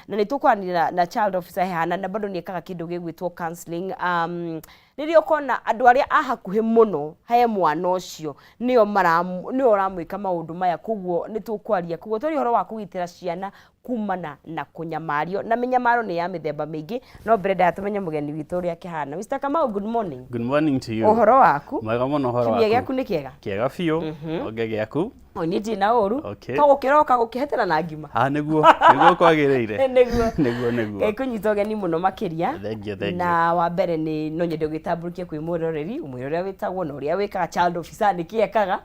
Na nĩ tũkwaranĩria na child officer hehana na bado nĩ ekaga kĩndũ gĩgwĩtwo counseling. Rĩrĩa ũkona andũ arĩa a hakuhĩ mũno he mwana ũcio nĩo nĩo ũramwĩka maũndũ maya, koguo nĩ tũkwaria, koguo twaria ũhoro wa kũgitĩra ciana kumana na kũnyamario, na mĩnyamaro nĩ ya mĩthemba mĩingĩ. No mbere ndaya tũmenye mũgeni witũ ũrĩa akĩhana. Mr. Kamau, good morning. Good morning to you. Ũhoro waku? Mwega mũno, ũhoro Kiumia waku? gĩaku nĩ kĩega? Kĩega biũ. Onge gĩaku. O niĩ ndirĩ na ũru. Okay. To gũkĩroka gũkĩhetera na ngima. Ah, nĩguo kwagĩrĩire. Nĩguo. Nĩguo. Ngai kũnyita ũgeni mũno makĩria. Thank you, thank you. Na wa mbere nĩ no nyende ũgĩtambũrũkie kwĩ mwĩroreri, ũmwĩre ũrĩa wĩtagwo na ũrĩa wĩkaga, child officer nĩkĩ ekaga.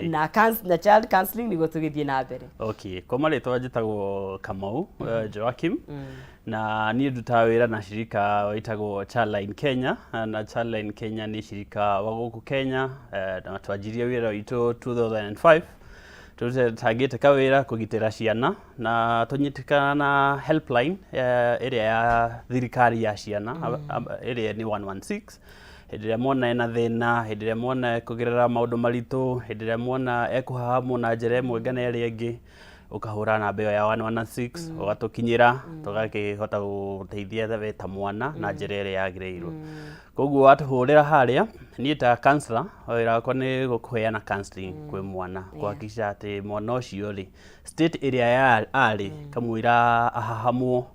Na, na child counseling, nĩguo tũgĩthiĩ na mbere. Okay. Kwa marĩtwa njĩtagwo Kamau Joachim. Na niĩ ndutaga wĩra na shirika wĩtagwo Childline Kenya, na Childline Kenya nĩ shirika wa gũkũ Kenya, na twanjirie wĩra witũ 2005, tũtangĩte kawĩra kũgitĩra ciana, na tũnyitĩkana na helpline ĩrĩa ya thirikari ya ciana, ĩrĩa nĩ 116. Hĩndĩ ĩrĩa mwana ena thĩna, hĩndĩ ĩrĩa mwana ekũgerera maũndũ maritũ, hĩndĩ ĩrĩa mwana ekũhahamwo na njĩra ĩmwe kana ĩrĩa ĩngĩ, ũkahũra namba ĩyo ya 116, ũgatũkinyĩra, tũgakĩhota gũteithia we ta mwana na njĩra ĩrĩa yagĩrĩirwo. Koguo watũhũrĩra harĩa, niĩ ta counselor, wĩra wakwa nĩ kũheana counseling kwĩ mwana, kũhakikisha atĩ mwana ũcio rĩ, state ĩrĩa arĩ kamũira ahahamwo,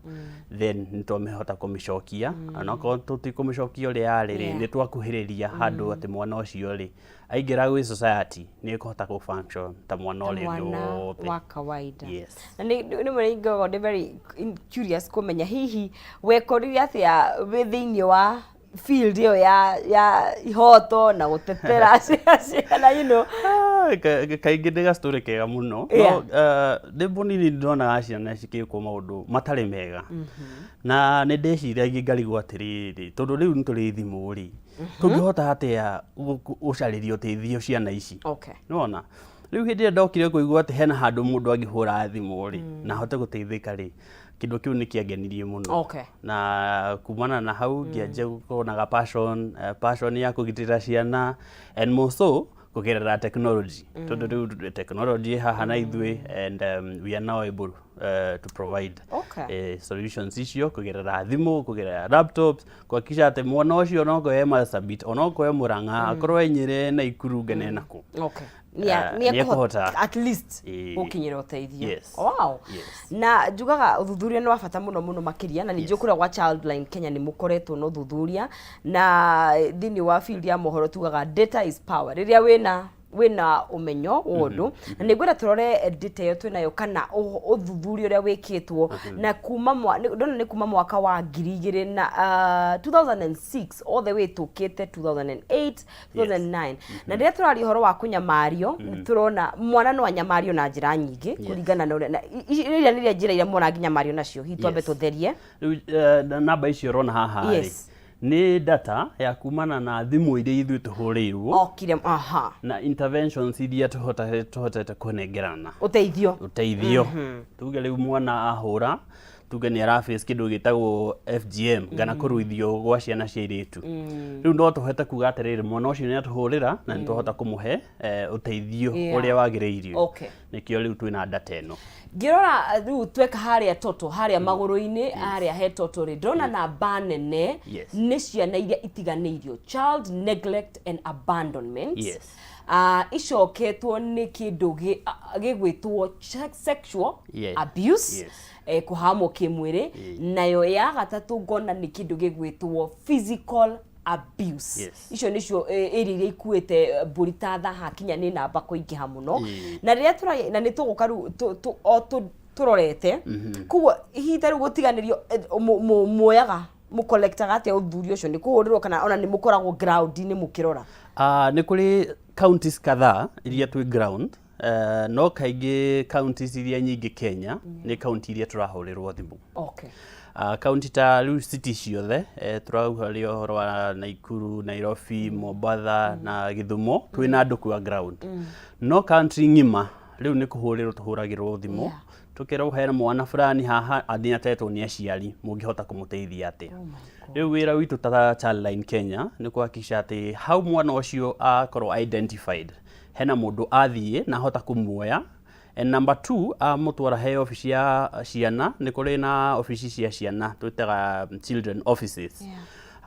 then nĩ twamĩhota kũmĩcokia. Onokorwo tũtikũmĩcokia ũrĩa yarĩ rĩ, nĩ twakuhĩrĩria handũ atĩ mwana ũcio rĩ, aingĩra gwĩ society nĩ ekũhota kũ function ta mwana ũrĩa ũngĩ mwana wothe. Wa kawaida. Yes. Na nĩ nĩ ngoragwo ndĩ very curious kũmenya hihi wekorire atĩa wĩ thĩinĩ wa field ĩyo ya ihoto na gũtetera ciana. Ah, kaingĩ nĩ gastory kega mũno. No ndĩ mũnini ndĩronaga ciana cikĩkwo maũndũ matarĩ mega, na nĩ ndeciragia ngarigwo atĩrĩrĩ, tondũ rĩu nĩ tũrĩ thimũ rĩ, tũngĩhota atĩa gũcarĩria ũteithio ciana ici? Nĩwona rĩu hĩndĩ ĩrĩa ndokire kũigua atĩ hena handũ mũndũ angĩhũra thimũ rĩ na ahote gũteithĩka rĩ, kĩndũ kĩu nĩ kĩangenirie mũno. Na kumana na hau ngĩanjia gũkorwo na ga passion, passion ya kũgitĩra ciana, and more so kũgerera technology, tondũ rĩu technology ĩ haha na ithuĩ, and we are now able to provide solutions icio kũgerera thimũ, kũgerera laptops, kuhakikisha atĩ mwana ũcio onokorwo e Marsabit, onokorwo e Murang'a, akorwo e Nyĩrĩ, Naikuru, ngene nakũ, nĩ nĩ ekũhota ekũhota. At least gũkinyĩra ũteithio. Yes. Yes. Na njugaga ũthuthuria nĩ wa bata mũno mũno makĩria, na ningĩ kũrĩa gwa Childline Kenya nĩ mũkoretwo na ũthuthuria, na thĩinĩ wa field ya mohoro tugaga data is power, rĩrĩa wĩna ũmenyo wa ũndũ. Na nĩ ngwenda tũrore data ĩyo twĩnayo kana ũthuthuria ũrĩa wĩkĩtwo na kuma ndona nĩ kuma mwaka wa 2000 na 2006 all the way tũkĩte 2008, 2009. Na rĩrĩa tũraria ũhoro wa kũnyamario, nĩ tũrona mwana no anyamario na njĩra nyingĩ kũringana na ũrĩa iria nĩrĩa njĩra iria mwana angĩnyamario nacio, hihi twambe tũtherie. Rĩu namba icio ũrona haha rĩ, nĩ data ya kumana na thimũ iria ithuĩ tũhũrĩirwo okire aha na interventions iria tũhotete kũnengerana ũteithio. Ũteithio. Tuge rĩu mwana ahũra, tuge nĩ araface kĩndũ gĩtagwo FGM kana kũruithio gwa ciana cia airĩtu, rĩu no tũhote kuga atĩrĩrĩ, mwana ũcio nĩ atũhũrĩra na nĩ twahota kũmũhe ũteithio ũrĩa wagĩrĩirio. Nĩkĩo rĩu twĩna data ĩno. Ngĩrora rĩu tweka harĩa toto harĩa magũrũ-inĩ harĩa he toto rĩ, ndĩrona namba nene nĩ ciana iria itiganĩirio, child neglect and abandonment. Icoketwo nĩ kĩndũ gĩgwĩtwo sexual abuse, kũhamwo kĩmwĩrĩ. Nayo ya gatatũ ngona nĩ kĩndũ gĩgwĩtwo physical abuse. Icio nĩcio area iria ikuĩte mbũri ta thaha kinya nĩ namba kũingĩha mũno. Na rĩrĩa tũra na nĩ tũgũka rĩu o tũrorete koguo ihinda rĩu gũtiganĩrio, muoyaga mũcollectaga atĩa ũthuthuria ũcio? Nĩ kũhũrĩrwo kana ona nĩ mũkoragwo ground-inĩ mũkĩrora? Ah, nĩ kũrĩ counties kadhaa iria twĩ ground, no kaingĩ counties iria nyingĩ Kenya nĩ county iria tũrahũrĩrwo thimũ. County ta rĩu city ciothe, tũrauga rĩ ũhoro wa Naikuru, Nairobi, Mombatha na Gĩthumo, twĩna andũ kwa ground. No country ng'ima rĩu nĩ kũhũrĩrwo tũhũragĩrwo thimũ, tũkerwo hena mwana fulani haha nĩ atetwo nĩ aciari, mũngĩhota kũmũteithia atĩa? Oh my God. Rĩu wĩra witũ ta Childline Kenya nĩ kũhakikisha atĩ hau mwana ũcio akorwo identified, hena mũndũ athiĩ na ahota kũmuoya. And number two, amũtwara he obici ya ciana, nĩ kũrĩ na obici cia ciana twĩtaga children offices.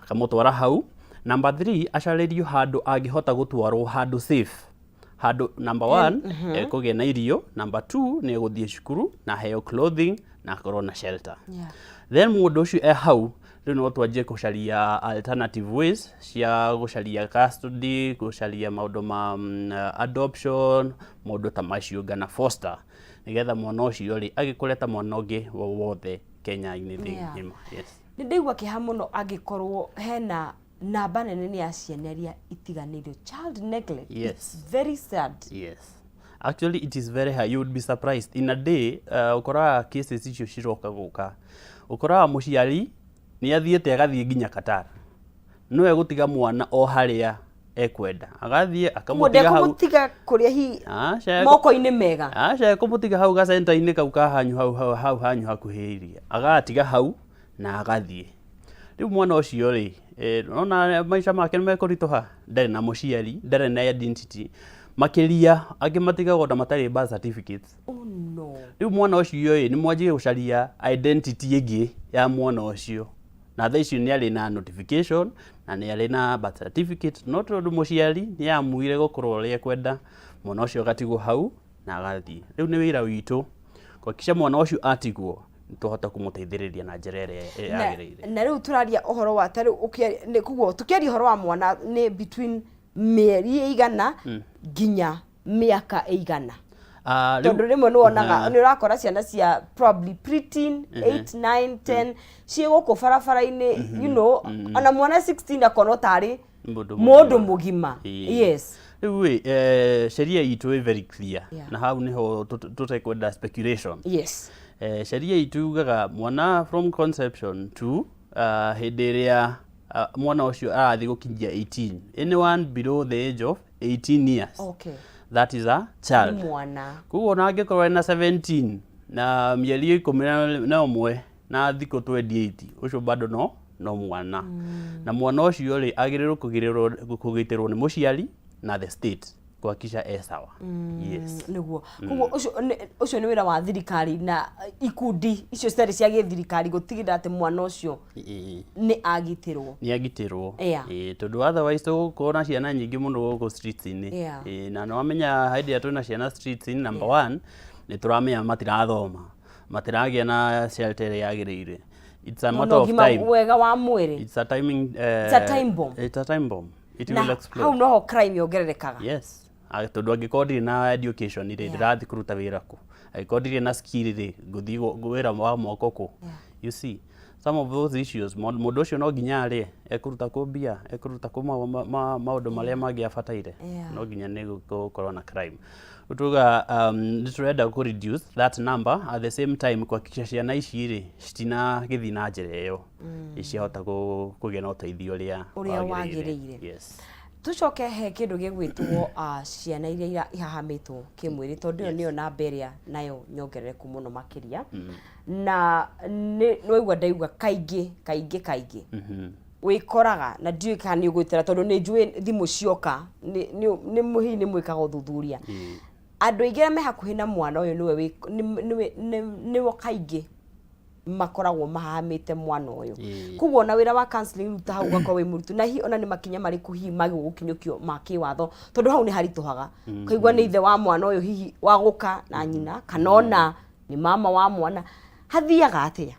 Akamũtwara hau. Number three, acarĩrio handũ angĩhota gũtwarwo, handũ safe, handũ number one ekũgĩa na irio, number two nĩ egũthiĩ cukuru na aheo clothing na akorwo na shelter. Then mũndũ ũcio e hau, rĩu no twanjie gũcaria alternative ways cia gũcaria custody, gũcaria maũndũ ma adoption, maũndũ ta macio, ngana foster, nĩgetha mwana ũcio rĩ agĩkũre ta mwana ũngĩ wothe Kenya-inĩ thĩ ng'ima. Yes. Nĩ ndaigua kĩeha mũno angĩkorwo hena namba nene nĩ ya ciana iria itiganĩirio, child neglect. It's very sad. Yes. Actually, it is very high. You would be surprised. In a day, ũkoraga cases icio ciroka gũka. Ũkoraga mũciari nĩ athiĩte, agathiĩ nginya Qatar. No egũtiga mwana o harĩa ekwenda. Agathiĩ Ũguo akamũtiga hau. Ndekũmũtiga kũrĩa hihi Aca, moko-inĩ mega. Aca, ekũmũtiga hau gacenta-inĩ kau ka hanyu hau hanyu hakuhĩrĩirie. Agatiga hau na agathiĩ. Rĩu mwana ũcio rĩ, ona maica make nĩ mekũritũha, ndarĩ na mũciari, ndarĩ na identity. Makĩria angĩ matigagwo na matarĩ birth certificates. Oh no. Rĩu mwana ũcio ĩ, nĩ mwanjie gũcaria identity ĩngĩ ya mwana ũcio. Na thaa icio nĩ arĩ na notification na nĩ arĩ na birth certificate, no tondũ mũciari nĩ amuire gũkorwo ũrĩa ekwenda, mwana ũcio agatigwo hau na agathiĩ. Rĩu nĩ wĩra witũ kuhakikisha mwana ũcio atigwo nĩ twahota kũmũteithĩrĩria na njĩra ĩrĩa yagĩrĩire. Na rĩu tũraria ũhoro wa ta rĩu nĩ koguo tũkĩaria ũhoro wa mwana nĩ between mĩeri ĩigana nginya mĩaka ĩigana? Tondũ rĩmwe nĩ wonaga nĩ ũrakora ciana cia probably preteen, 8, 9, 10 ciĩ gũkũ barabara-inĩ, ona mwana 16 akonwo tarĩ Mũndũ mũndũ mũgima. Mũgima. Yes. Rĩu ĩ, sheria itũ ĩ very clear. Na hau nĩho tũtekwenda speculation. Sheria itũ yugaga mwana from conception to hĩndĩ ĩrĩa mwana ũcio arathiĩ gũkinyia 18, anyone below the age of 18 years, that is a child. Nĩ mwana. Koguo ona angĩkorwo ena 17 na mĩeri 11 na thikũ 28, ũcio bado no mwana, na mwana ũcio rĩ agĩrĩirwo kũgitĩrwo nĩ mũciari na the state kuhakikisha e sawa. Yes. Nĩguo, koguo ũcio nĩ wĩra wa thirikari na ikundi icio citarĩ cia gĩthirikari gũtigĩrĩra atĩ mwana ũcio nĩ agitĩrwo. Nĩ agitĩrwo. Ĩĩ, tondũ otherwise tũgũkorwo na ciana nyingĩ mũno gũkũ streets-inĩ. Ĩĩ, na nĩwamenya hĩndĩ ĩrĩa twĩna ciana streets-inĩ, number one nĩ tũramenya matirathoma, matiragĩa na shelter ĩrĩa yagĩrĩire. It's a matter na of ũgima time. Wega wa mwĩrĩ. It's a timing It's a time bomb. It's a time bomb. It Na will explode. hau noho crime yongererekaga. Yes. Tondũ angĩkorwo ndirĩ na education rĩ, ndĩrathiĩ kũruta wĩra kũ? Angĩkorwo ndirĩ na skill rĩ, ngũthiĩ wĩra wa moko kũ? You see some of those issues, mũndũ ũcio no nginya arĩe, ekũruta kũ mbia, ekũruta kũ maũndũ marĩa mangĩ abataire? No nginya nĩ gũkorwo na crime. Rĩu tuga nĩ tũrenda kũ reduce that number, at the same time kuhakikisha ciana ici rĩ citinagĩthiĩ na njĩra ĩyo, nĩ ciahota kũgĩa na ũteithio ũrĩa ũrĩa wagĩrĩire. Yes. Tucoke he kĩndũ gĩgwĩtwo ciana iria ihahamĩtwo kĩmwĩrĩ, tondũ ĩyo nĩyo namba ĩrĩa nayo nyongerereku mũno makĩria, na nĩ waigua ndaigua kaingĩ kaingĩ kaingĩ wĩkoraga, na ndiũĩ kana nĩ ũgwĩtĩra, tondũ nĩ njũĩ thimũ cioka nĩ hihi nĩ mwĩkaga ũthuthuria. Andũ aingĩ arĩa me hakuhĩ na mwana ũyũ nĩwe nĩwe kaingĩ makoragwo mahahamĩte mwana ũyũ. Koguo ona wĩra wa counseling rĩu ta hau ũgakorwo wĩ mũritũ, na hihi ona nĩ makinya marĩkũ hihi magĩrĩirwo gũkinyũkio ma kĩwatho, tondũ hau nĩ haritũhaga ũkaigua nĩ ithe wa mwana ũyũ, hihi wa gũka na nyina, kana ona nĩ mama wa mwana, hathiaga atĩa?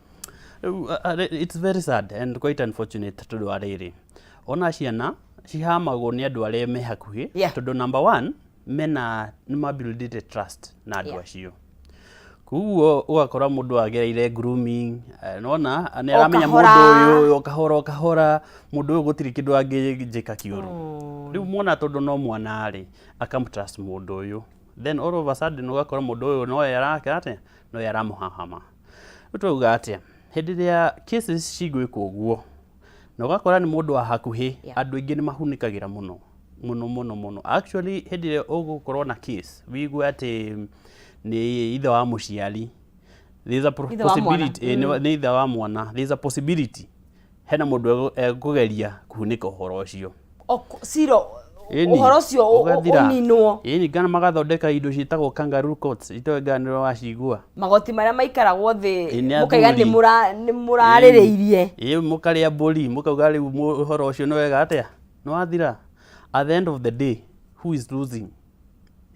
Rĩu, it's very sad and quite unfortunate, tondũ wa rĩrĩ, ona ciana cihamagwo nĩ andũ arĩa me hakuhĩ, tondũ number one mena nĩ mabuildĩte trust na andũ acio. Koguo ũgakora mũndũ agereire grooming, nona nĩ aramenya kahora. Mũndũ ũyũ o kahora o kahora, mũndũ ũyũ gũtirĩ kĩndũ angĩnjĩka kĩũru. Rĩu mwana, tondũ no mwana rĩ, akamtrust mũndũ ũyũ, then all of a sudden ũgakora mũndũ ũyũ nowe araka atĩa, nowe aramũhahama. Rĩu twauga atĩa hĩndĩ ĩrĩa cases cigwĩkwo ũguo na ũgakora nĩ mũndũ wa hakuhĩ? Andũ aingĩ nĩ mahunĩkagĩra mũno mũno mũno mũno. Actually, hĩndĩ ĩrĩa ũgũkorwo na case wĩigue atĩ nĩ ithe wa mũciari, there's a Ithe wa mwana. possibility, nĩ ithe wa mwana, there's a possibility hena mũndũ ekũgeria kunĩka ũhoro ũcio. Ciro Ĩni, Ũhoro ũcio ũgathira. ũninwo. Ĩni, kana magathondeka indo ciĩtagwo kangaroo courts, itoĩ kana nĩ wacigua. Magoti marĩa maikaragwo thĩ. Ĩ, nĩ Mũkaiga athuri. nĩ mũrarĩrĩirie. Ĩ, mũkarĩa mbũri, mũkauga rĩu ũhoro ũcio nĩ wega atĩa, nĩ wathira. At the end of the day, who is losing?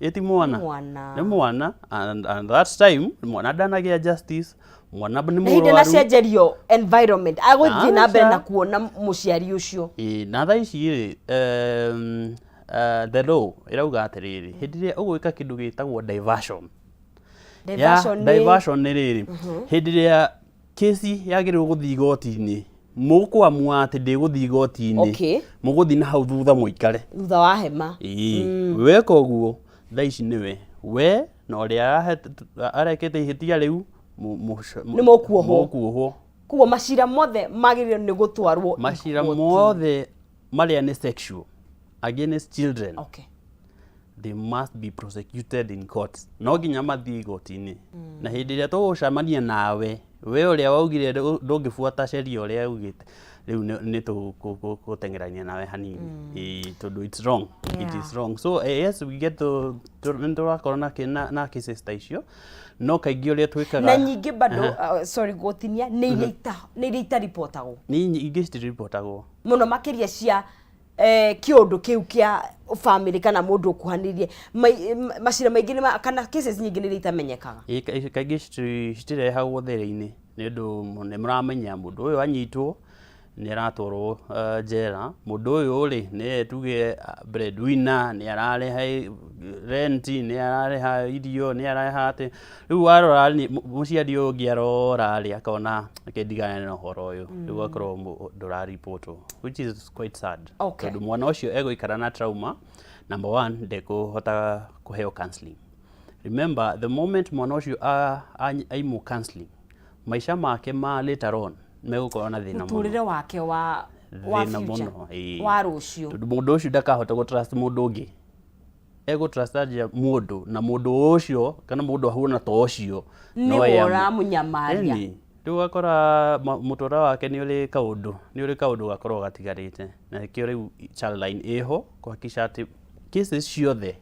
Ĩti mwana? Mwana. Nĩ mwana. And that time mwana ndanagĩa justice, mwana nĩ Na hĩndĩ mũrwaru. Anacenjerio environment, agũthiĩ na mbere Aca. na kuona mũciari ũcio. Ĩ, na thaa ici rĩ, the law ĩrauga atĩrĩrĩ, hĩndĩ ĩrĩa ũgwĩka kĩndũ gĩtagwo diversion ya Diversion Diversion nĩ rĩrĩ, hĩndĩ ĩrĩa kesi yagĩrĩirwo gũthiĩ igoti-inĩ, mũkũamua atĩ ndĩgũthiĩ igoti-inĩ, mũgũthiĩ na hau thutha mũikare thutha wa hema. Ĩĩ, weka ũguo thaa ici nĩwe we na ũrĩa arekĩte ihĩtia rĩu Nĩ mũkuohwo. Mũkuohwo. Koguo macira mothe magĩrĩirwo nĩ gũtwarwo Macira igoti. mothe marĩa nĩ sexual against children, they must be prosecuted in court. No nginya mathiĩ igoti-inĩ, na hĩndĩ ĩrĩa tũgũcemania nawe, we ũrĩa waugire ndũngĩbuata sheria ũrĩa ugĩte, rĩu nĩ tũgũteng'erania nawe hanini. Ĩĩ, tondũ it's wrong, it is wrong. So yes, we get to nĩ tũrakorwo na cases ta icio, no kaingĩ ũrĩa twĩkaga Na nyingĩ bado, sorry gũtinia, nĩ iria itaribotagwo. Nĩ ingĩ citiribotagwo. Mũno makĩria cia kĩũndũ kĩu kĩa family kana mũndũ ũkuhanĩrĩrie. Macira maingĩ kana cases nyingĩ nĩ iria itamenyekaga. Ĩ, kaingĩ citirehagwo theri-inĩ nĩ ũndũ nĩ mũramenya mũndũ ũyũ anyitwo nĩ aratwarwo njera, mũndũ ũyũ rĩ nĩye tuge breadwinner, nĩ arareha rent, nĩ arareha irio, nĩ arareha atĩ rĩu warora mũciari ũyũ ũngĩ arora rĩ, akona reke ndigane na ũhoro ũyũ, rĩu ũgakorwo ndũraribotwo, which is quite sad, tondũ mwana ũcio egũikara na trauma. Number one, ndekũhota kũheo counseling. Remember, the moment mwana ũcio aimwo counseling, maica make ma later on megũkorwo na thĩna mũno. Mũtũrĩre wake wa Thĩna future, mũno, ĩĩ. Wa rũciũ. Tondũ mũndũ ũcio ndakahota gũ trust mũndũ ũngĩ, egũ trust anjia mũndũ na mũndũ ũcio kana mũndũ ahuana ta ũcio nĩwe no ye ũramũnyamaria. Ĩni, rĩu ũgakora mũtũrĩre wake nĩ ũrĩ kaũndũ gakorwo gatigarĩte, na nĩkĩo rĩu Childline ĩho kũhakikisha atĩ cases ciothe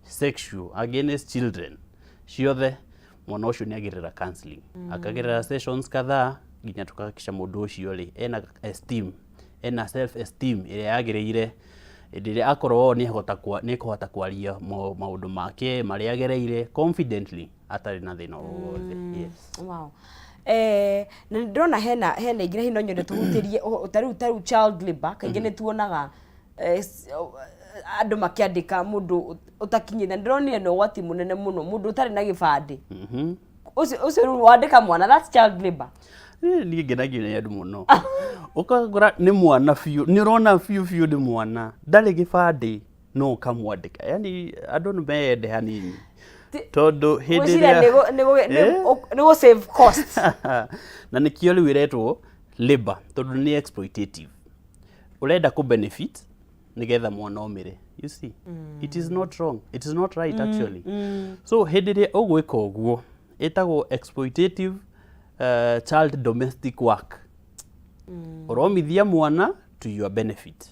sexual against children ciothe, mwana ũcio nĩ agerera counseling, akagerera sessions kadhaa nginya tukahakikisha mũndũ ũcio rĩ ena esteem, ena self esteem ĩrĩa yagĩrĩire, hĩndĩ ĩrĩa akorwo nĩ ekũhota kwaria maũndũ make marĩa agereire confidently atarĩ na thĩna o wothe, yes. Wow. Na nĩ ndĩrona hena ingĩ na hihi no nyende tũhutĩrie ta rĩu child labor. Kaingĩ nĩ tuonaga andũ makĩandĩka mũndũ ũtakinyĩte, na ndĩronire nĩ ũgwati mũnene mũno, mũndũ ũtarĩ na gĩbandĩ. Ũcio rĩu wandĩka mwana, that's child labor. Niĩ ngenagio nĩ andũ mũno, ũkagora nĩ mwana biũ, nĩ ũrona biũ biũ nĩ mwana, ndarĩ gĩbandĩ, no ũkamwandĩka. Yani andũ nĩ meyende hanini, tondũ hĩndĩ Ngwĩciria ĩrĩa nĩ gũ save cost. Na nĩkĩo rĩu ĩretwo labor, tondũ nĩ exploitative, ũrenda kũ benefit nĩgetha mwana omĩre. You see, it is not wrong, it is not right actually. So hĩndĩ ĩrĩa ũgwĩka ũguo, ĩtagwo exploitative child domestic work, ũromithia mwana to your benefit.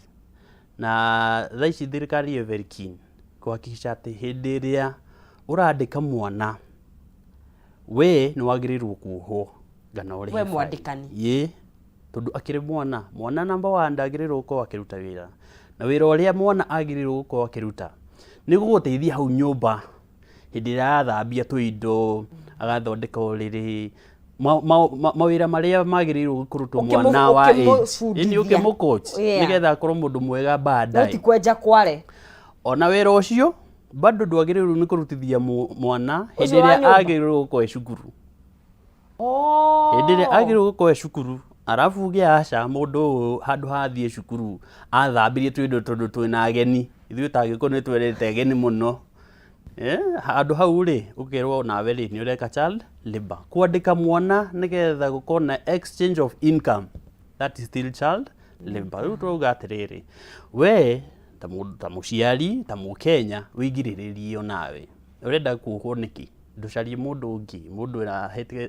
Na thaa ici thirikari ĩ very keen kuhakikisha atĩ hĩndĩ ĩrĩa ũrandĩka mwana, we nĩ wagĩrĩirwo kuohwo kana ũrĩhe We fine. Mwandĩkani. Ĩĩ, tondũ akĩrĩ mwana, mwana number one ndagĩrĩirwo gũkorwo akĩruta wĩra, na wĩra ũrĩa mwana agĩrĩirwo gũkorwo akĩruta nĩ gũgũteithia hau nyũmba, hĩndĩ ĩrĩa arathambia tũindo, agathondeka ũrĩrĩ, mawĩra marĩa magĩrĩirwo kũrutwo mwana wa age. Ũkĩmũbundithia. Ĩni, ũkĩmũ-coach nĩgetha akorwo mũndũ mwega No baadaye. Ti kwenja kware. Ona wĩra ũcio bado ndwagĩrĩirwo nĩ kũrutithia mwana hĩndĩ Ũcio wa ĩrĩa nyũmba? agĩrĩirwo gũkorwo e cukuru. Oh. Hĩndĩ ĩrĩa agĩrĩirwo gũkorwo e cukuru, arabu uge aca, mũndũ ũyũ handũ ha athiĩ cukuru athambirie tũindo tondũ twĩna ageni, ithuĩ ta Agĩkũyũ nĩ twendete ageni mũno. Handũ hau rĩ, ũkerwo nawe rĩ nĩ ũreka child labor, kwandĩka mwana nĩgetha gũkorwo na exchange of income, that is still child labor. Rĩu twauga atĩrĩrĩ, we ta mũndũ, ta mũciari, ta mũkenya, wĩgirĩrĩrie onawe, ũrenda kuohwo nĩkĩ? Ndũcarie mũndũ ũngĩ, mũndũ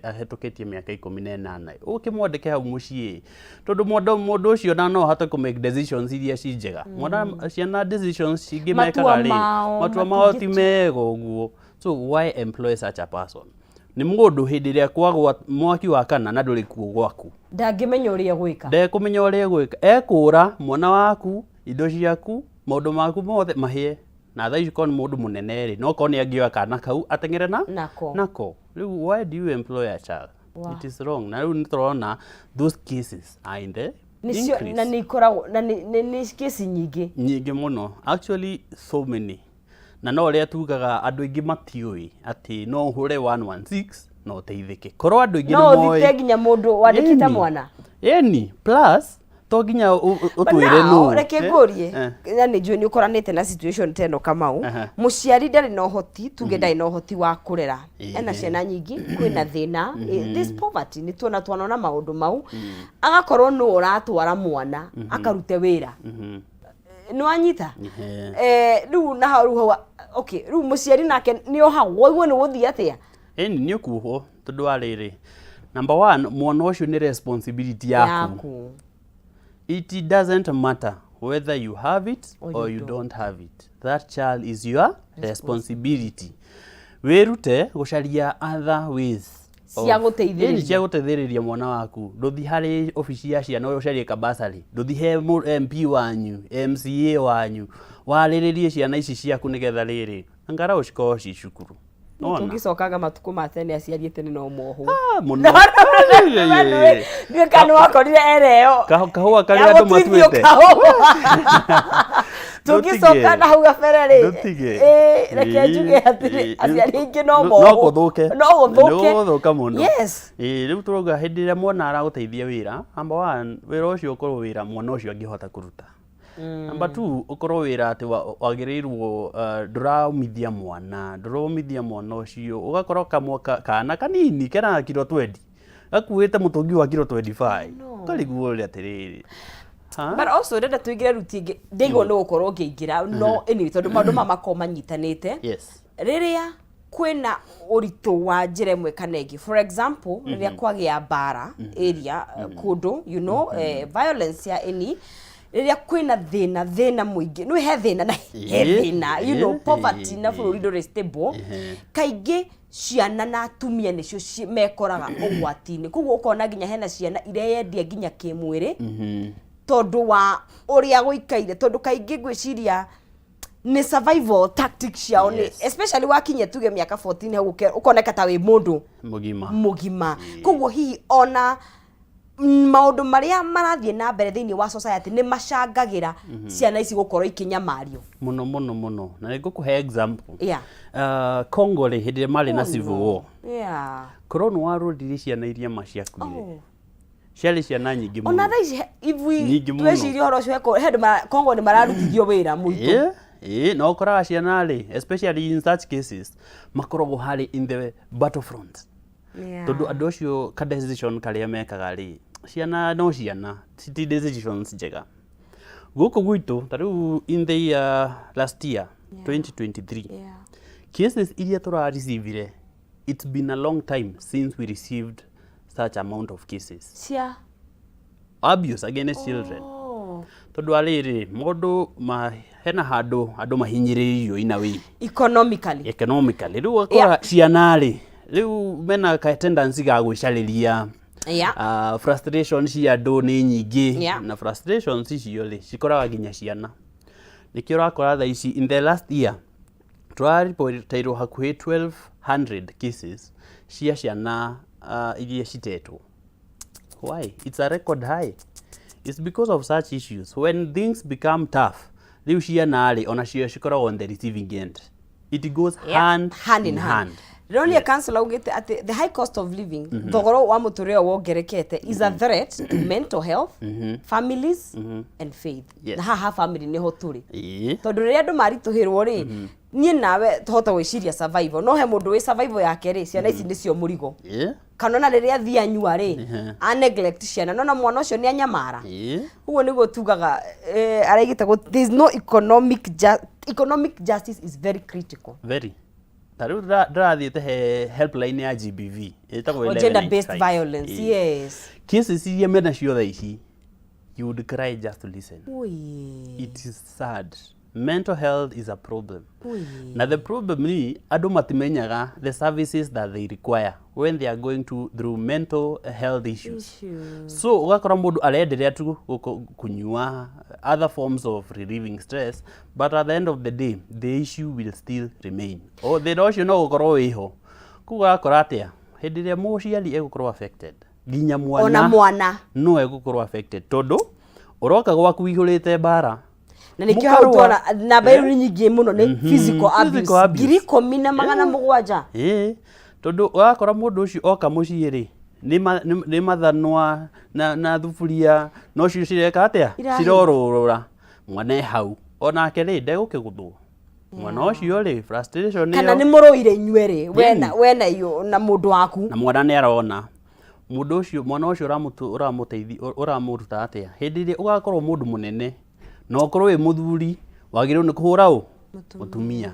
ahĩtũkĩtie mĩaka 18, ũkĩmwandĩke hau mũciĩ, tondũ mũndũ ũcio na no ahote kũ make decisions iria ci njega. Mwana, ciana decisions cingĩ Matua mekaga rĩ, mao matua mao ti mega ũguo. So why employ such a person? Nĩ mũndũ hĩndĩ ĩrĩa kwagwa mwaki wa kana na ndũrĩ kuo gwaku, Ndangĩmenya ũrĩa gwĩka. Ndekũmenya ũrĩa egwĩka. Ekũra mwana waku, indo ciaku, maũndũ maku mothe mahĩe. Na thaa ici korwo nĩ mũndũ mũnene rĩ, no korwo nĩ angĩoya kana kau ateng'ere na Nako. Nako. Rĩu why do you employ a child? It is wrong. Na rĩu nĩ tũrona those cases are in the Nĩcio increase. Na nĩ ikoragwo na nĩ kesi nyingĩ. Nyingĩ mũno actually, so many. Na no ũrĩa tugaga, andũ aingĩ matiũĩ atĩ no ũhũre 116 na ũteithĩke. Korwo andũ aingĩ No nĩ moĩ. ũthite nginya mũndũ wandĩkĩte Ĩni. mwana. Ĩni, plus to nginya But ũtwĩre now, nũ. reke ngũrie, na nĩ njũĩ nĩ ũkoranĩte na situation ta ĩno, Kamau. Mũciari ndarĩ na ũhoti, tuge ndarĩ na ũhoti wa kũrera, ena ciana nyingĩ, kwĩna thĩna, this poverty, nĩ tuona twanona maũndũ mau, agakorwo nũ ũratwara mwana akarute wĩra. Nĩ wanyita? Rĩu na hau, rĩu hau, okay, rĩu mũciari nake nĩ ohagwo, igwe nĩ gũthiĩ atĩa? Ĩni, nĩ ũkuohwo, tondũ wa rĩrĩ, number one, mwana ũcio nĩ responsibility yaku. Yaku. It doesn't matter whether you have it or or you you don't have it, that child is your responsibility. Wĩrute gũcaria other ways Cia gũteithĩrĩria. Ĩni, cia gũteithĩrĩria mwana waku. Ndũthi harĩ obici ya ciana ũcarie kabasarĩ, ndũthi he MP wanyu, MCA wanyu, warĩrĩrie ciana ici ciaku nĩgetha rĩrĩ angarau cikorwo ci cukuru. Nĩwona? Tũngĩcokaga matukũ ma tene, aciari tene no mohwo. Ah, mũno. Ndiũĩ kana wakorire ereo Kahũa karĩa andũ matuĩte. Tũngĩcoka na hau gabere rĩ, Ndũtige. Reke njuge atĩrĩ, aciari aingĩ no No mohwo. gũthũke. No gũthũke. Nĩ gũgũthũka mũno. Yes. Ĩĩ, rĩu tũrauga hĩndĩ ĩrĩa mwana aragũteithia wĩra, number one, wĩra ũcio ũkorwo wĩra mwana ũcio angĩhota kũruta. Number two, ũkorwo wĩra atĩ wagĩrĩirwo ndũraumithia mwana, ndũraumithia mwana ũcio, ũgakorwo kamwa kana kanini kena kiro 20 gakuĩte mũtũngi wa kiro 25, ũkarigwo ũrĩa atĩrĩrĩ. Ha? But also ndenda tũingĩre ruti ĩngĩ, ndaigua nĩ gũkorwo ngĩingĩra, no anyway, tondũ maũndũ maya makoragwo manyitanĩte. Rĩrĩa kwĩna ũritũ wa njĩra ĩmwe kana ĩngĩ, for example rĩrĩa kwagĩa mbara area, kũndũ violence ya any, rĩrĩa kwĩna thĩna mũingĩ, nĩ he thĩna na he thĩna, poverty na bũrũri ndũrĩ stable, kaingĩ ciana na atumia nĩcio mekoraga ũgwati-inĩ. Koguo ũkona nginya hena ciana ireyendia nginya kĩmwĩrĩ tondũ wa ũrĩa gũikaire, tondũ kaingĩ ngwĩciria nĩ survival tactics ciao nĩ especially wakinyia tuge mĩaka 14 hau, ũkoneka ta wĩ mũndũ mũgima. Mũgima. Koguo hihi ona maũndũ marĩa marathiĩ na mbere thĩinĩ wa society nĩ macangagĩra ciana ici gũkorwo ikĩnyamario? Mũno mũno mũno, na nĩ ngũkũhe example. Congo rĩ, hĩndĩ ĩrĩa marĩ na civil war, korwo nĩ warorire ciana iria ma ciakuire, ciarĩ ciana nyingĩ mũno. Ona thaa ici if we Nyingĩ mũno. tweciria ũhoro ũcio, he andũ Congo nĩ mararutithio wĩra mũritũ. Ĩĩ, na ũkoraga ciana rĩ, especially in such cases, makoragwo harĩ in the battlefront, tondũ andũ acio ka decision karĩa mekaga rĩ, ciana no ciana ti decisions njega. Gũkũ gwitũ ta rĩu in the year last year, 2023, cases iria tũrarecivire, it's been a long time since we received such amount of cases cia abuse against children. Tondũ arĩrĩ mũndũ hena handũ andũ mahinyĩrĩirio in a way economically. Economically. Rĩu ũgakora ciana rĩ, rĩu mena ka tendency ga gwĩcarĩria. Frustration cia andũ nĩ nyingĩ. Na frustrations icio rĩ, cikoraga nginya ciana. Nĩkĩo ũrakora thaa ici in the last year tũraripotirwo hakuhĩ 1200 cases cia ciana iria citetwo. Why it's a record high? It's because of such issues. When things become tough, rĩu ciana rĩ, onacio cikoragwo on the receiving end. It goes hand, hand in hand. Ndĩronire council augĩte atĩ the high cost of living, thogora wa mũtũrĩre ũyũ wongerekete, is a threat to mental health, families and faith. Na haha family nĩho tũrĩ, tondũ rĩrĩa andũ maritũhĩrwo rĩ, niĩ nawe tũhota gwĩciria survival, no he mũndũ wĩ survival yake rĩ, ciana ici nĩcio mũrigo. Kana ona rĩrĩa athiĩ anyua rĩ, a neglect ciana, nona mwana ũcio nĩ anyamara. Ũguo nĩguo tugaga, araigĩte there is no economic justice is very critical. Very. Ta rĩu ndĩrathiĩte he helpline ya GBV ĩtagwo O gender based 1195. violence. Ĩĩ. Cases iria mena cio thaa ici, you would cry just to listen. Ui. It is sad. Mental health is a problem. Ui. Na the problem ni andũ matimenyaga the services that they require when they are going through mental health issues. Issues. So ũgakora mũndũ arenderea tu kũnyua other forms of relieving stress, but at the end of the day the issue will still remain. O thĩna ũcio no gũkorwo wĩho. Koguo ũgakora atĩa, hĩndĩ ĩrĩa mũciari egũkorwo affected, nginya mwana Ona mwana. No egũkorwo affected, tondũ ũroka gwaku wihũrĩte mbara. Na nĩkĩo hau Mũkarũa. tuona namba ĩyo nĩ nyingĩ mũno, nĩ physical abuse. Physical abuse. 17,700. Ĩĩ, tondũ ũrakora mũndũ ũcio oka mũciĩ rĩ, nĩ mathanwa na thuburia no cio cireka atĩa? Irahi. Cirorũrũra. Mwana e hau onake rĩ, ndegũkĩgũthwo mwana ũcio rĩ, frustration Kana ĩyo nĩ mũrũire inyuerĩ, wena Ĩni. wena iyo na mũndũ waku. Na mwana nĩ arona mũndũ ũcio, mwana ũcio ũramũteithia, ũramũruta atĩa? Hĩndĩ ĩrĩa ũgakorwo mũndũ mũnene na ũkorwo wĩ mũthuri, wagĩrĩirwo nĩ kũhũra ũ mũtumia.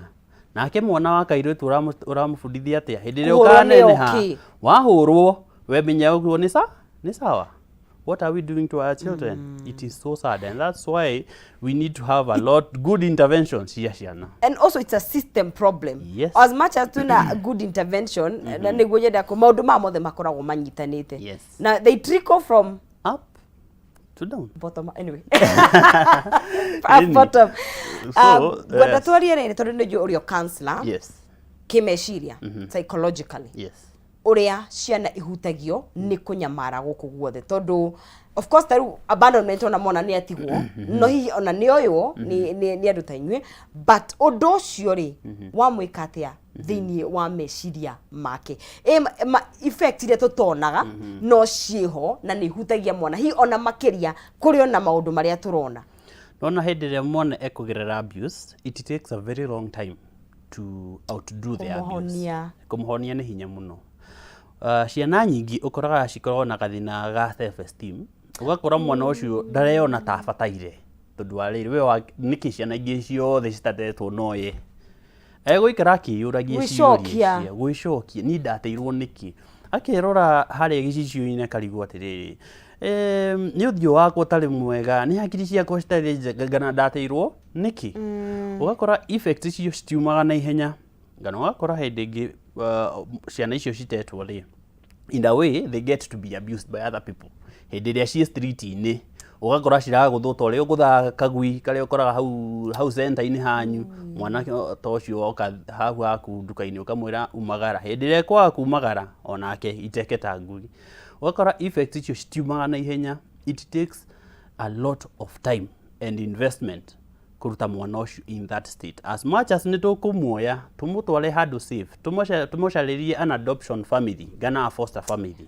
Nake mwana wa kairĩtu ũramũbundithia atĩa? Hĩndĩ ĩrĩa Kũhũrwo nĩ ũkaneneha, okay. wahũrwo we menya ũguo nĩ sawa. What are we doing to our children? It is so sad, and that's why we need to have a lot good interventions cia ciana. And also it's a system problem. As much as twina good intervention, na nĩguo nyenda kũ maũndũ maya mothe makoragwo manyitanĩte. Na they trickle from up to down. Bottom, anyway. Ĩni. Up, bottom. So, Ngwenda yes. twarie rĩrĩ, tondũ nĩ njũĩ ũrĩ o counselor. Kĩmeciria, psychologically, ũrĩa ciana ihutagio nĩ kũnyamara gũkũ guothe, tondũ of course ta rĩu abandonment, ona mwana nĩ atigwo, no hihi ona nĩ oywo nĩ andũ ta inyuĩ, but ũndũ ũcio rĩ, wamwĩka atĩa thĩinĩ wa meciria make? Effect iria tũtonaga no ciĩho na nĩ ihutagia mwana hihi ona makĩria kũrĩ ona maũndũ marĩa tũrona. Nona hĩndĩ ĩrĩa mwana ekũgerera abuse, it takes a very long time to outdo the abuse. Kũmũhonia. Kũmũhonia nĩ hinya mũno. Ciana nyingĩ ũkoraga cikoragwo na gathĩna ga self esteem, ũgakora mwana ũcio ndareyona ta abataire, tondũ wa rĩrĩ we nĩkĩ ciana ingĩ ciothe citatetwo noye egũikara akĩyũragia ciũria. Gwĩcokia. Gwĩcokia, niĩ ndateirwo nĩkĩ? Akerora harĩa gĩcicio-inĩ akarigwo atĩrĩrĩ, nĩ ũthiũ wakwa ũtarĩ mwega, nĩ hakiri ciakwa citarĩ njega, kana ndateirwo nĩkĩ? Ũgakora effects icio citiumaga na ihenya, kana ũgakora hĩndĩ ĩngĩ ciana icio citetwo rĩ, in a way they get to be abused by other people. Hĩndĩ ĩrĩa ciĩ street-inĩ, ũgakora ciragũthwo ta ũrĩa ũgũthaga kagui karĩa ũkoraga hau hau center-inĩ hanyu. Mwana ta ũcio oka hau haku nduka-inĩ, ũkamwĩra umagara. Hĩndĩ ĩrĩa ekwaga kumagara, onake iteke ta ngui. Ũgakora effects icio citiumaga na ihenya. It takes a lot of time and investment kũruta mwana ũcio in that state. As much as nĩ tũkũmuoya tũmũtware handũ safe, tũmũcarĩrie an adoption family kana a foster family,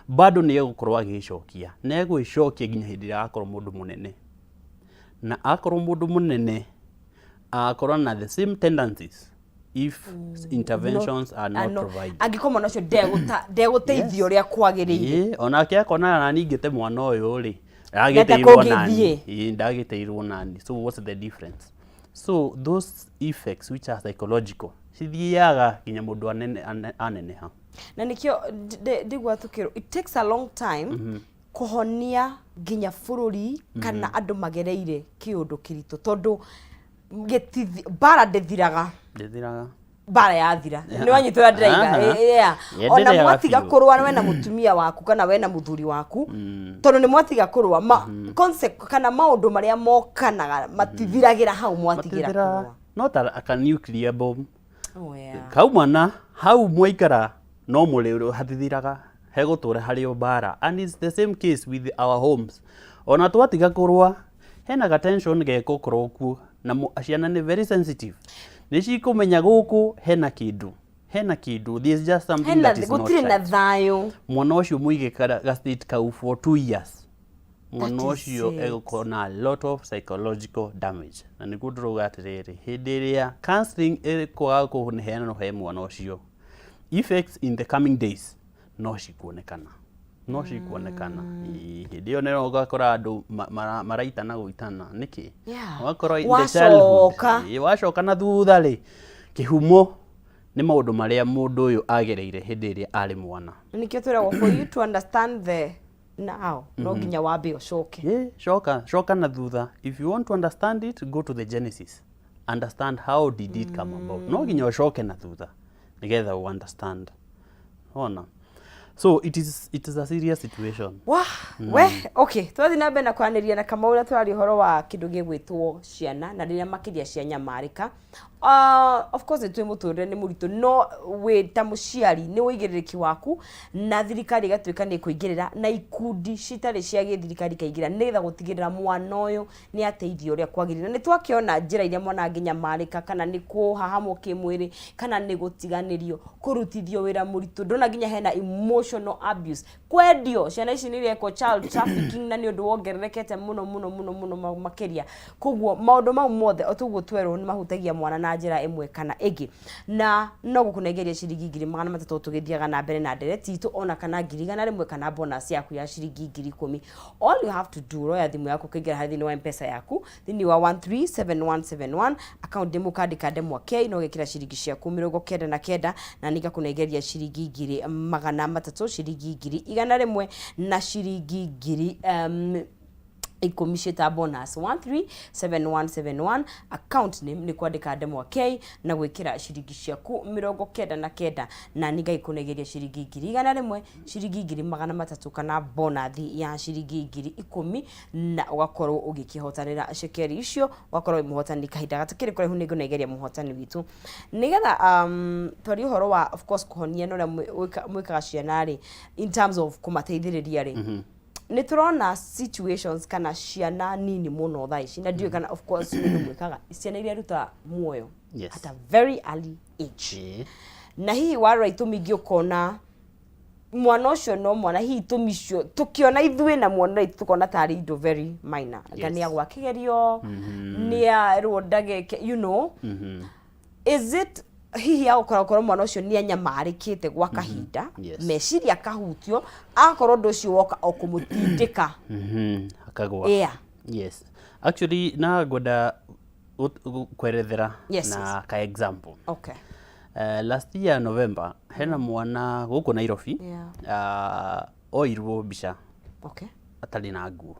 bado nĩ egũkorwo agĩcokia, na egwĩcokia nginya hĩndĩ ĩrĩa agakorwo mũndũ mũnene, na akorwo mũndũ mũnene agakorwo na the same tendencies if interventions are not provided. Angĩkorwo mwana ũcio ndegũteithio ũrĩa kwagĩrĩire. Ĩĩ, onake akona nani ingĩte mwana ũyũ rĩ, Nenda ndagĩteirwo nani. kũngĩthiĩ. Ĩĩ, ndagĩteirwo nani. So what's the difference? So those effects which are psychological cithiaga nginya mũndũ aneneha. Na nĩkĩo ndigua tũkĩrwo it takes a long time kũhonia nginya bũrũri kana andũ magereire kĩũndũ kĩritũ, tondũ mbara ndĩthiraga. Ndĩthiraga. Mbara yathira, nĩ wanyita ũrĩa ndĩraiga? Aha. Yeah. Ona Yendereaga mwatiga biũ. kũrũa wena mũtumia waku kana wena mũthuri waku, tondũ nĩ mwatiga kũrũa, kana maũndũ marĩa mokanaga matithiragĩra hau mwatigĩra Matithira. kũrũa. No ta ka nuclear bomb. Oh, yeah. Kaumana hau mwaikara no mũrĩ hatithiraga, hegũtũra harĩ o mbara. And it's the same case with our homes. Ona twatiga kũrũa, hena ga tension gegũkorwo kuo, na ciana nĩ very sensitive, nĩ cikũmenya gũkũ hena kĩndũ, there's just something Hena that is not gũtirĩ na right. thayũ. Mwana ũcio mũige ga state kau for 2 years, mwana That is ũcio it. egũkorwo na a lot of psychological damage. Na nĩguo ndĩrauga atĩrĩrĩ, hĩndĩ ĩrĩa counseling ĩkwaga kũheanwo he mwana ũcio, effects in the coming days no cikuonekana. Ĩĩ, hĩndĩ ĩyo nĩyo ũgakora andũ maraitana gũitana nĩkĩ. Ũgakora in the childhood, Wacoka. ĩĩ, wacoka na thutha rĩ, kĩhumo Nĩ maũndũ marĩa mũndũ ũyũ agereire hĩndĩ ĩrĩa arĩ mwana. Nĩkĩo twĩragwo, for you to understand the now, no nginya wambe ũcoke. Yeah, coka coka na thutha. If you want to understand it, go to the genesis, understand how did it come about. No nginya ũcoke na thutha nĩgetha u understand ona. So it is a serious situation. Wa we, okay, twathiĩ na mbere na kwaranĩria na Kamau na tũraria ũhoro wa kĩndũ gĩgwĩtwo ciana na rĩrĩa makĩria cianyamarĩka. Of course nĩ twĩ mũtũrĩre nĩ mũritũ, no wĩ ta mũciari nĩ ũigĩrĩrĩki waku, na thirikari ĩgatuĩka nĩ ĩkũingĩrĩra na ikundi citarĩ cia gĩthirikari ikaingĩra nĩgetha gũtigĩrĩra mwana ũyũ nĩ ateithio ũrĩa kwagĩrĩire. Na nĩ twakĩona njĩra iria mwana angĩnyamarĩka, kana nĩ kũhahamwo kĩmwĩrĩ, kana nĩ gũtiganĩrio, kũrutithio wĩra mũritũ, ndona nginya hena emotional abuse, kwendio ciana ici nĩ irekwo child trafficking, na nĩ ũndũ wongererekete mũno mũno mũno mũno makĩria. Koguo maũndũ mau mothe, o toguo twerwo, nĩ mahutagia mwana na njĩra ĩmwe kana ĩngĩ, na no gũkũnengeria ciringi 300,000 tũgĩthiaga na mbere na ndereti itũ, ona kana 100,000, kana bonus yaku ya ciringi 10,000. All you have to do, roya thimũ yaku, ũkaingĩra harĩ thĩinĩ wa M-Pesa yaku, thĩinĩ wa 137171, account ndĩmũ ũkandĩka ndemwa K na ũgekĩra ciringi ciaku 99, na nĩngakũnengeria ciringi 300,000, ciringi 100,000 na ciringi 10,000 ciĩta bonus. 137171, account name nĩ kwandĩka ndemwa K na gwĩkĩra ciringi ciaku 99, na nĩ ngaikũnengeria ciringi 100,000, ciringi 300,000, kana bonathi ya ciringi 10,000, na ũgakorwo ũgĩkĩhotanĩra cekeri icio, ũgakorwo wĩ mũhotani. Kahinda gatakĩrĩ kũraihu nĩ ngũnengeria mũhotani witũ, nĩgetha twarie ũhoro wa, of course, kũhonia na ũrĩa mwĩkaga ciana rĩ, in terms of kũmateithĩrĩria rĩ. Nĩ tũrona situations kana ciana nini mũno thaa ici, na ndiũĩ kana, of course, nĩ mwĩkaga, ciana iria iruta muoyo at a very early age. Na hihi warora itũmi ingĩ, ũkona mwana ũcio no mwana, hihi itũmi icio tũkĩona ithuĩ na mwana witũ tũkona tarĩ indo very minor, anga nĩ agwa kĩgerio, nĩ arwo ndageke. Is it hihi agũkora gũkorwo mwana ũcio nĩ anyamarĩkĩte gwa kahinda, meciria akahutio, agakorwo ũndũ ũcio woka o kũmũtindĩka? Akagwa. Yes, actually, na ngwenda kwerethera na ka example. Last year November, hena mwana gũkũ Nairobi oirwo mbica atarĩ na nguo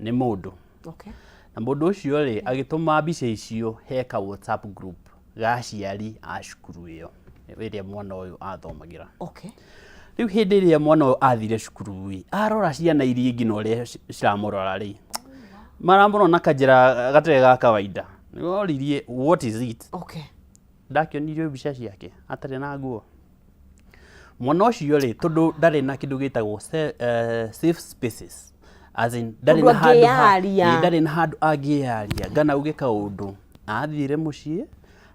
nĩ mũndũ, na mũndũ ũcio rĩ, agĩtũma mbica icio he ka WhatsApp group ga aciari a cukuru ĩyo ĩrĩa mwana ũyũ athomagĩra. Rĩu hĩndĩ ĩrĩa mwana ũyũ athire cukuru ĩ, arora ciana iria ingĩ na ũrĩa ciramũrora rĩ, maramũrora na kanjĩra gatarĩ ga kawaida. Nĩ oririe, "What is it?" Ndakĩonirio mbica ciake atarĩ na nguo. Mwana ũcio rĩ, tondũ ndarĩ na kĩndũ gĩtagwo safe spaces, as in ndarĩ Ũndũ na handũ angĩyaria. Ĩ, ndarĩ na handũ angĩyaria ngana auge kaũndũ, athire mũciĩ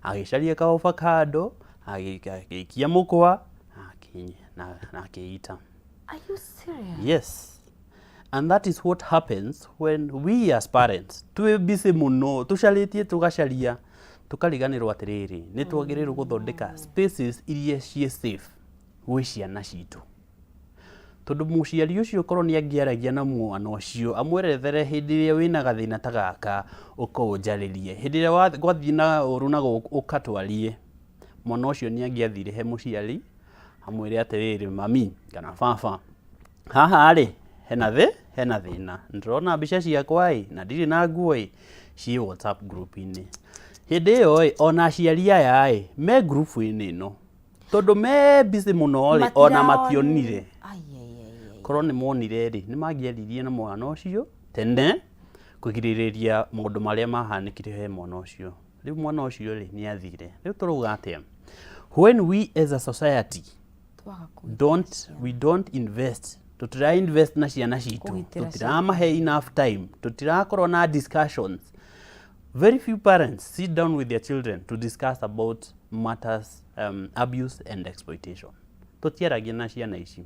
agĩcaria ka avocado, agĩikia mũkwa na akĩita. Are you serious? Yes, and that is what happens when we as parents twĩ busy mũno, tũcarĩtie, tũgacaria, tũkariganĩrwo atĩrĩrĩ, nĩ twagĩrĩirwo gũthondeka spaces iria ciĩ safe gwĩ ciana citũ. Tondũ mũciari ũcio korwo nĩ angĩaragia na mwana ũcio, amwerethere, hĩndĩ ĩrĩa wĩna gathĩna ta gaka, ũka ũnjarĩrie, hĩndĩ ĩrĩa gwathiĩ na ũru na gũkũ, ũkatwarie, mwana ũcio nĩ angĩathire he mũciari amwĩre atĩrĩrĩ, "Mami kana baba, haha rĩ hena thĩna, ndĩrona mbica ciakwa ĩ na ndirĩ na nguo ĩ ciĩ WhatsApp group-inĩ." Hĩndĩ ĩyo ĩ, ona aciari aya ĩ me group-inĩ ĩno, tondũ me busy mũno rĩ, ona mationire. Ai, ai, ai, ai. Korwo nĩ monire rĩ, nĩ mangĩaririe na mwana ũcio tene kũgirĩrĩria maũndũ marĩa mahanĩkire he mwana ũcio. Rĩu mwana ũcio rĩ, nĩ athire. Rĩu tũrauga atĩa? When we as a society Twaga kũgitĩra don't ciana. we don't invest, tutira invest na ciana citũ, Kũgitĩra. Tutiramahe enough time, tutirakorwo na discussions. Very few parents sit down with their children to discuss about matters abuse and exploitation. Tutiaragia na ciana ici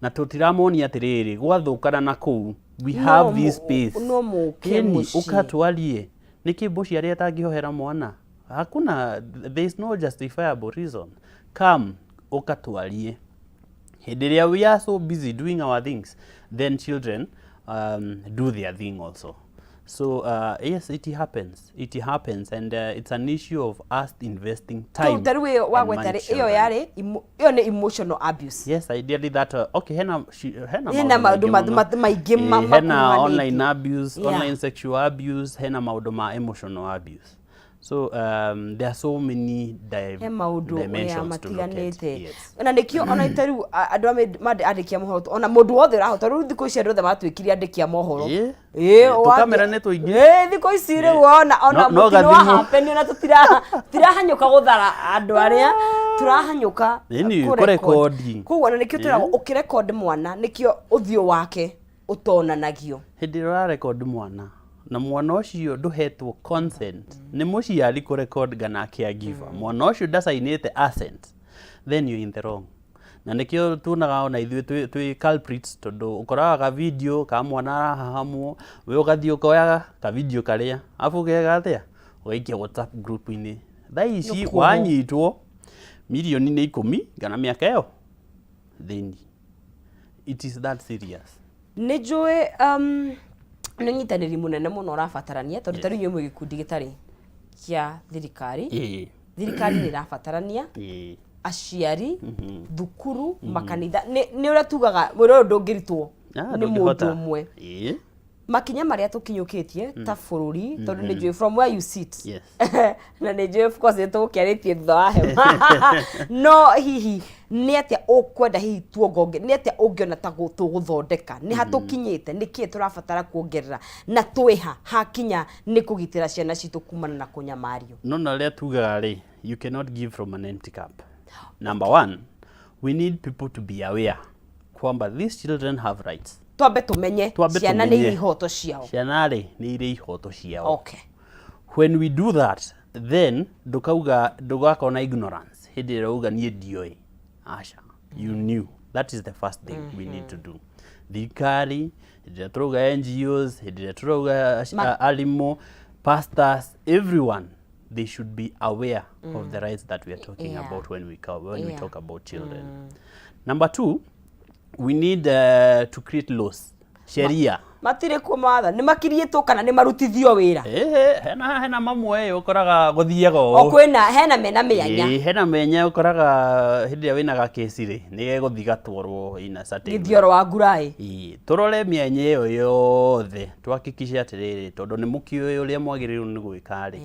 na tutiramonia atiriri, gwathũkana na kũu, we have this space. No mũke Ĩni, mũciĩ. Ũkatwarie nĩkĩ mũciari atangĩhoera mwana? Hakuna, there is no justifiable reason. Come ũkatwarie. Hĩndĩ ĩrĩa we are so busy doing our things, then children do their thing also. So yes, it happens, it happens, and it's an issue of us investing time Ta rĩu ĩyo and wagweta money rĩ, to ĩyo children. yarĩ ĩyo nĩ emotional abuse. Yes, ideally that okay, hena hena Hena maũndũ maingĩ mũno. maingĩ Hena makuruhanĩtio. online abuse, online sexual abuse, hena maũndũ ma emotional abuse. So there are so many He maũndũ oya dimensions to look at. matiganĩte. Yes. Na nĩkĩo ona ta rĩu andũ a andĩki a mohoro, ona mũndũ wothe ũrahota rĩu, thikũ ici andũ othe matuĩkire andĩki a mohoro. Tũkamera nĩ tũingĩ. Thikũ ici rĩu ona No mũtino gathimũ. wa happen, ona tũtirahanyũka gũthara andũ arĩa tũrahanyũka Ĩni, kũrecord. kũrekondi. Koguo ona nĩkĩo tũragwo ũkĩrecord mwana, nĩkĩo ũthiũ wake ũtonanagio. Hĩndĩ ĩrĩa ũrarecord mwana na mwana ũcio ndũhetwo consent nĩ mũciari kũrecord kana caregiver, mwana ũcio ndacainĩte assent, then you're in the wrong. Na nĩkĩo tuonaga ona ithuĩ twĩ culprits, tondũ ũkoraga ka video ka mwana arahahamwo, we ũgathiĩ ũkoya ka video karĩa, arabu ũgeka atĩa? Ũgaikia WhatsApp group-inĩ. Thaa ici Nĩkuo. wanyitwo, mirioni nĩ 10 kana mĩaka ĩyo thĩinĩ. It is that serious. Nĩ njũĩ nĩ ũnyitanĩri mũnene mũno ũrabatarania, tondũ ta rĩu inyuĩ mwĩ gĩkundi gĩtarĩ kĩa thirikari. Thirikari nĩ ĩrabatarania, aciari, thukuru, makanitha. Nĩ ũrĩa tugaga wĩra ũyũ ndũngĩrutwo Ah, nĩ mũndũ ndũngĩhota. ũmwe. Makinya marĩa tũkinyũkĩtie ta bũrũri, tondũ nĩ njũĩ from where you sit, na nĩ njũĩ of course nĩ tũgũkĩarĩtie thutha wa hema, no hihi nĩ atĩa ũkwenda hihi tuongonge, nĩ atĩa ũngĩona ta tũgũthondeka, nĩ ha tũkinyĩte, nĩ kĩĩ tũrabatara kuongerera, na twĩha hakinya nĩ kũgitĩra ciana citũ kumana na kũnyamario? No na rĩrĩa tugaga rĩ, you cannot give from an empty cup. Number one, we need people to be aware kwamba these children have rights. Twambe tũmenye Twambe ciana nĩ tũmenye. irĩ ihoto ciao. Ciana rĩ, nĩ irĩ ihoto ciao. When we do that, then ndũkauga, ndũgakorwo na ignorance hĩndĩ ĩrĩa uga niĩ ndioĩ. Aca, you knew. That is the first thing we need to do. Thirikari, hĩndĩ ĩrĩa tũrauga NGOs, hĩndĩ ĩrĩa tũrauga arimũ, pastors, everyone, they should be aware of the rights that we are talking about when we talk about children. Number two, we need to create laws, sheria. Matirĩ kuo mawatho, nĩ makiriĩtwo kana nĩ marutithio wĩra? Hena mamwe ũkoraga gũthiaga o ũũ. Kwĩna hena mena mĩanya. Ĩĩ, hena menya ũkoraga hĩndĩ ĩrĩa wĩna gakĩci rĩ, nĩ gegũthiĩ gatwarwo in a certain way. Gĩthioro wa nguraĩ. Ĩĩ, tũrore mĩanya ĩyo yothe, tuhakikishe atĩrĩrĩ, tondũ nĩ mũkĩũĩ ũrĩa mwagĩrĩirwo nĩ gwĩka rĩ,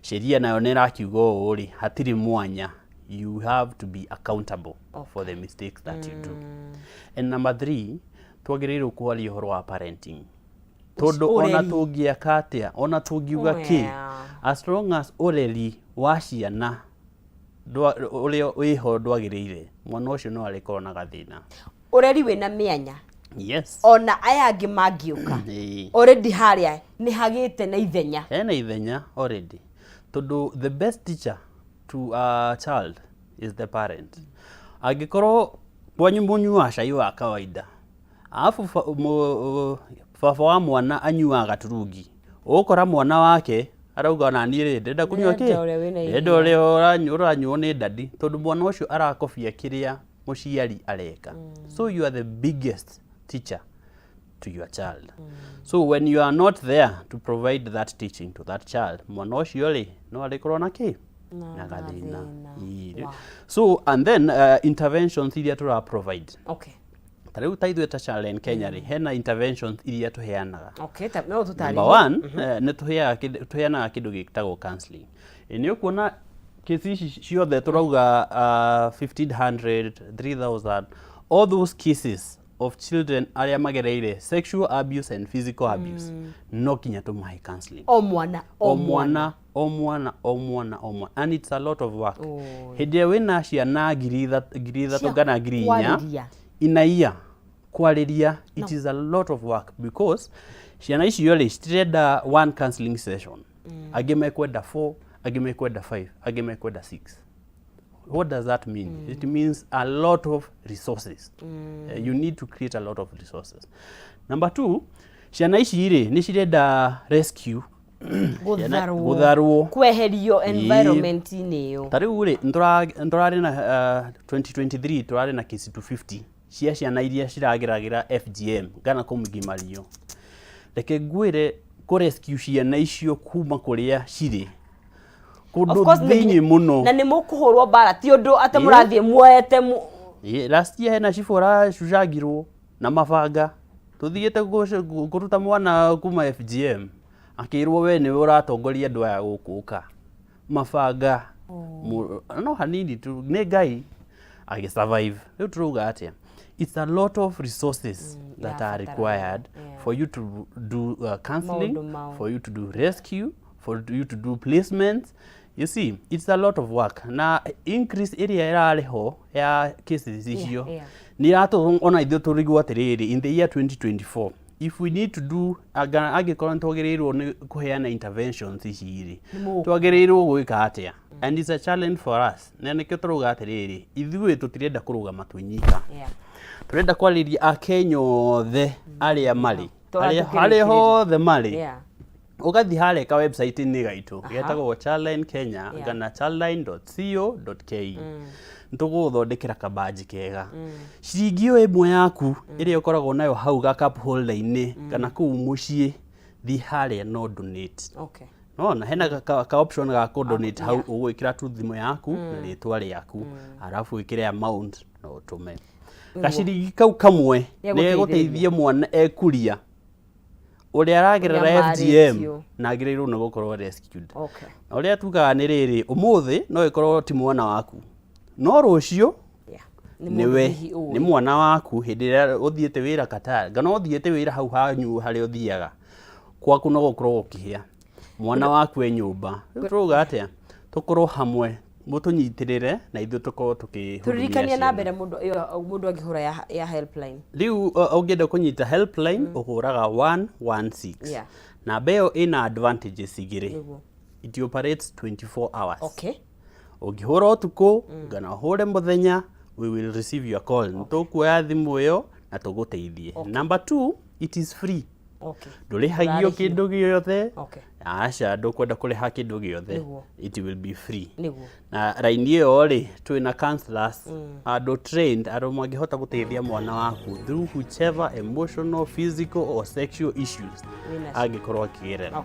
sheria nayo nĩ ĩrakiuga ũũ rĩ, hatirĩ mwanya, you have to be accountable for the mistakes that you do. And number three, twagĩrĩirwo kwaria ũhoro wa parenting, tondũ ona Ũreri. tũngĩaka atĩa, ona tũngiuga kĩ, as long as ũreri wa ciana ũrĩa wĩho ndwagĩrĩire, mwana ũcio no arĩkorwo na gathĩna. Ũreri wĩna mĩanya. Yes. Ona aya angĩ mangĩũka, already harĩa nĩ hagĩte na ithenya. Hena ithenya already, tondũ the best teacher to a child is the parent. Angĩkorwo kwanyu mũnyuaga cai wa kawaida, alafu baba wa mwana anyuaga gaturungi, ũgũkora mwana wake arauga, ona niĩ rĩ, ndĩrenda kũnyua kĩ? Ndĩrenda ũrĩa wĩna Ndĩrenda ũrĩa ũranyuo nĩ daddy, tondũ mwana ũcio arakobia kĩrĩa mũciari areka. So you are the biggest teacher to your child. So when you are not there to provide that teaching to that child, mwana ũcio rĩ, no arĩkorwo na kĩ? Na gathĩna. Gathĩna. Ĩĩ. So and then interventions iria tũra provide, ta rĩu ta ithuĩ ta Childline Kenya rĩ, hena interventions iria tũheanaga. Okay, ta no tũtarĩrie. Number one, nĩ tũheanaga kĩndũ gĩtagwo counseling. Nĩ ũkuona kesi ici ciothe tũrauga, 1500, 3000, all those cases of children arĩa magereire sexual abuse and physical abuse, no kinya tũmahe counseling. O mwana? O mwana, o mwana, o mwana, o mwana, and it's a lot of work. Oi. Hĩndĩ ĩrĩa wĩna ciana 3000 Cia kana 4000 kwarĩria. inaia kwarĩria, it is a lot of work, because ciana icio rĩ, citirenda one counseling session. Angĩ mekwenda 4, angĩ mekwenda 5, angĩ mekwenda 6. What does that mean? It means a lot of resources. You need to create a lot of resources. Number two, ciana ici rĩ, nĩ cirenda rescue. Gũtharwo. Gũtharwo. Kweherio environment-inĩ ĩyo. Ta rĩu rĩ, nĩtũrarĩ na 2023 tũrarĩ na kesi 250 cia ciana iria cirageragĩra FGM kana kũgimario. Reke ngwĩre, Kũ rescue ciana icio kuma kũrĩa cirĩ kũndũ Of course, nĩ thĩinĩ nginya- mũno. Na nĩ mũkũhũrwo mbara, ti ũndũ atĩ mũrathiĩ muoete Ĩ, last year hena cibũ ũracucangirwo na mabanga tũthiĩte kũruta mwana kuma FGM, akĩrwo we nĩwe ũratongoria andũ aya gũkũ, ũka mabanga. No hanini tu nĩ Ngai agĩ survive. Rĩu tũrauga atĩa? It's a lot of resources that are irabatarana, required for you to do counseling, Maũndũ mao. for you to do rescue, for you to do placements. You see, it's a lot of work, na increase ĩrĩa ĩrarĩ ho ya cases icio nĩ iratũ ona ithuĩ tũrigwo atĩrĩrĩ, in the year 2024, if we need to do angĩkorwo nĩ twagĩrĩirwo nĩ kũheana interventions ici rĩ, Nĩ twagĩrĩirwo gwĩka atĩa? And it's a challenge for us, na nĩkĩo tũrauga atĩrĩrĩ, ithuĩ tũtirenda kũrũgama twĩnyika. Tũrenda kwarĩria Akenya othe arĩa marĩ Tũratũkĩrĩkĩrĩria. harĩa hothe marĩ. Ũgathiĩ harĩa ka website-inĩ gaitũ getagwo Childline Kenya kana childline.co.ke, nĩtũgũgũthondekera kabanji kega. Ciringi ĩyo ĩmwe yaku ĩrĩa ũkoragwo nayo hau ga cup holder-inĩ kana kũu mũciĩ, thiĩ harĩa no donate. Nona hena ka option ga kũ donate hau. Ũgwĩkĩra tu thimũ yaku na rĩtwa rĩaku, arabu wĩkĩre amount na ũtũme gaciringi kau kamwe. Nĩegũteithĩrĩria. Nĩgũteithia mwana ekuria ũrĩa aragerera Ũrĩa FGM marĩtio. Na agĩrĩirwo nĩ gũkorwo rescued. Na ũrĩa tugaga nĩ rĩrĩ, ũmũthĩ no ĩkorwo ti mwana waku, no rũciũ Nĩ mũndũ nĩwe hihi ũĩ. Nĩ mwana waku. Hĩndĩ ĩrĩa ũthiĩte wĩra Qatar kana ũthiĩte wĩra hau hanyu harĩa ũthiaga gwaku, no gũkorwo gũkĩhĩa mwana waku e nyũmba. Rĩu tũrauga atĩa? Tũkorwo hamwe, mũtũnyitĩrĩre na ithuĩ tũkorwo tũkĩhudumia Tũririkanie ciana. Na mbere mũndũ ĩyo mũndũ angĩhũra ya helpline. Rĩu ũngĩenda kũnyita helpline, ũhũraga 116. Namba ĩyo ĩna advantages igĩrĩ. It operates 24 hours. Ũngĩhũra ũtukũ kana ũhũre mũthenya, we will receive your call, nĩ tũkuoya thimũ ĩyo na tũgũteithie. Number two, it is free. Ndũrĩhagio Ndũrarĩhio. Kĩndũ gĩothe. Aca, ndũkwenda kũrĩha kĩndũ gĩothe. It will be free. Na raini ĩyo rĩ, twĩna counselors, andũ trained, andũ mangĩhota gũteithia mwana waku through whichever emotional, physical or sexual issues Wĩnacio. Angĩkorwo akĩgerera.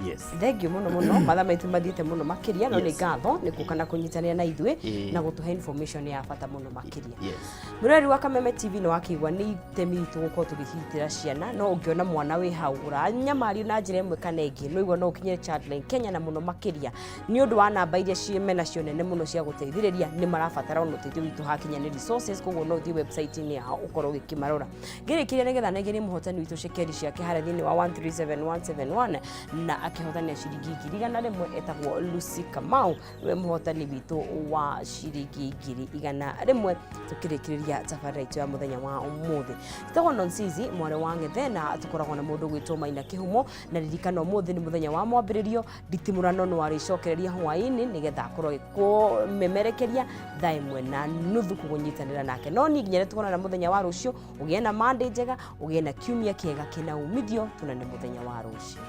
Yes. Thengiũ mũno mũno, mathaa maitũ mathiĩte mũno makĩria, no nĩ ngatho nĩ gũka na kũnyitanĩra na ithuĩ na gũtũhe information ya bata mũno makĩria. Mũrori wa Kameme TV, nĩ wakĩigua nĩ itemi ritũ gũkorwo tũgĩkĩgitĩra ciana. No ũngĩona mwana wĩ hau ũranyamario na njĩra ĩmwe kana ĩngĩ, no igua no ũkinyĩre Childline Kenya, na mũno makĩria nĩ ũndũ wa namba iria ciĩ menacio nene mũno cia gũteithĩrĩria. Nĩ marabatara ona ũteithio witũ hakinya nĩ resources, koguo no ũthiĩ website-inĩ yao ũkorwo ũgĩkĩmarora. Ngĩrĩkĩria nĩgetha nengere mũhotani witũ cekeri ciake harĩa thĩinĩ wa 137171 na akĩhotanĩra ciringi 100,000. Etagwo Lucy Kamau, nĩwe mũhotani witũ wa ciringi 100,000. Tũkĩrĩkĩrĩria tabarĩra itũ ya mũthenya wa ũmũthĩ, tũtagwo Nonsizi mwarĩ wa Ng'ethe, na tũkoragwo na mũndũ gwĩtwo Maina Kĩhumo. Na ririkana ũmũthĩ nĩ mũthenya wa mwambĩrĩrio, nditimũrano no arĩcokereria hwaĩ-inĩ nĩgetha akorwo agĩkũmemerekeria thaa 1:30 kũgũnyitanĩra nake. No niĩ nginya tũkonana mũthenya wa rũciũ, ũgĩe na Monday njega, ũgĩe na kiumia kĩega kĩna umithio. Tũnane mũthenya wa rũciũ.